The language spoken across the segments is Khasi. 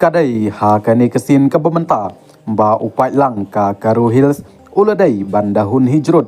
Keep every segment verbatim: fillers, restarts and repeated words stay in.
Ka dei ha kane ka sien kaba mynta ba u paidlang ka Garo Hills u la dei ban da hun hi jrut.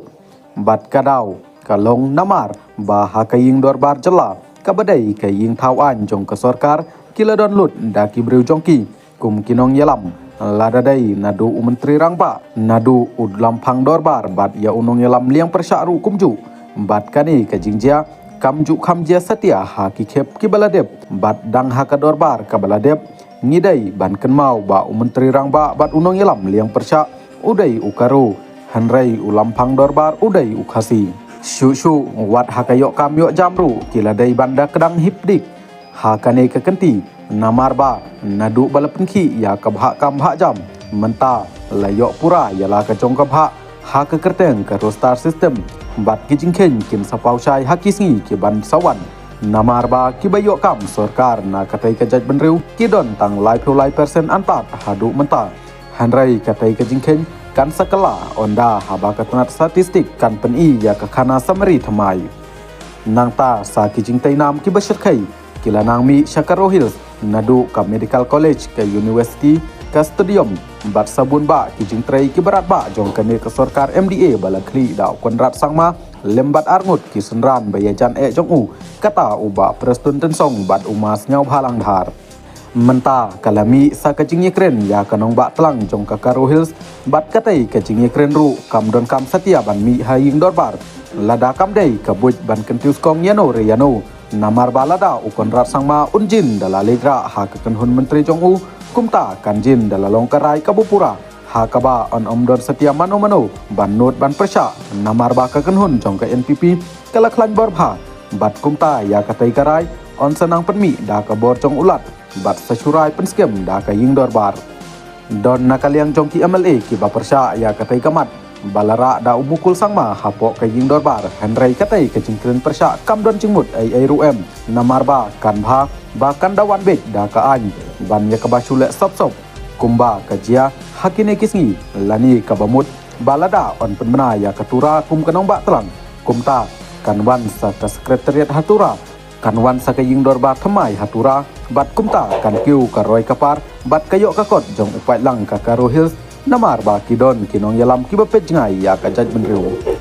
Bad ka daw ka long namar ba ha ka ïing dorbar jylla kaba dei ka ïing thaw aiñ jong ka sorkar, ki la don lut da ki briew jong ki kum ki nongïalam, lada dei naduh u Myntri Rangbah, naduh u Lamphang Dorbar bad ïa u nongïalam liang pyrshah ruh kumjuh. Bad kane ka jingjia kam ju kham jia satia ha ki khep kiba la dep, bad dang ha ka dorbar kaba la dep ngi dei ban kynmaw ba u Myntri Rangbah bad u nongïalam liang pyrshah u dei u Garo, hynrei u Lamphang Dorbar u dei u Khasi. Shuh shuh wat ha ka ïoh kam ïoh jam ruh ki la dei ban da kdang hipdik ha kane ka kynti, namar ba naduh ba la pynkhih ïa ka bhah kam bhah jam, mynta la ïoh pura ïa la ka jong ka bhah ha ka kyrteng ka roster system. Bad ki jingkheiñ kin sa paw shai ha ki sngi ki ban sa wan, namar ba kiba ïoh kam sorkar na katei ka jaitbynriew ki don tang laiphew lai persen antad haduh mynta. Hynrei katei ka jingkheiñ kan sa kylla ynda haba ka tnat statistik kan pyni ïa ka khana summary thymmai. Nangta sa ki jingtei nam kiba shyrkhei ki la nang mih sha Garo Hills, naduh ka Medical College, ka University, ka Stadium, bad sa bun bah ki jingtrei kiba radbah jong kane ka sorkar M D A ba la khlieh da u Conrad Sangma lem bad arngut ki synran ba ïajan eh jong u, kata u Bah Prestone Tynsong bad u Ma Sniawbhalang Dhar. Mynta ka la mih sa ka jingïakren ïa ka nongbah tlang jong ka Garo Hills, bad katei ka jingïakren ruh kam donkam satia ban mih ha ïing dorbar. Lada kam dei ka buit ban kyntiew skong ïano re ïano, namar ba lada u Conrad Sangma un jin da la leit rah ha ka kynhun myntri jong u, kumta kan jin da la long ka rai kaba pura, ha kaba yn ym don satia mano mano ban nud ban pyrshah, namar ba ka kynhun jong ka N P P ka la khlaiñ bor bha. Bad kumta ïa katei ka rai yn sa nang pynmih da ka bor jong u Lat bad sa shu rai pynskhem da ka ïing dorbar. Don na ka liang jong ki M L A kiba pyrshah ïa katei ka mat ba la rah da u Mukul Sangma hapoh ka ïing dorbar, hynrei katei ka jingkren pyrshah kam don jingmut ei ei ruh em, namar ba kan bha ba kan da wan beit da ka aiñ ban ïa kaba shu leh sop sop, kumba ka jia ha kine ki sngi, lane kaba mut ba lada yn pynbna ïa ka Tura kum ka nongbah tlang, kumta kan wan sa ka Secretariat ha Tura, kan wan sa ka ïing dorbar thymmai ha Tura, bad kumta kan kiew ka roi ka par bad ka ïoh ka kot jong u paidlang ka Garo Hills, namar ba ki don ki nongïalam kiba peit jngai ïa ka jaitbynriew.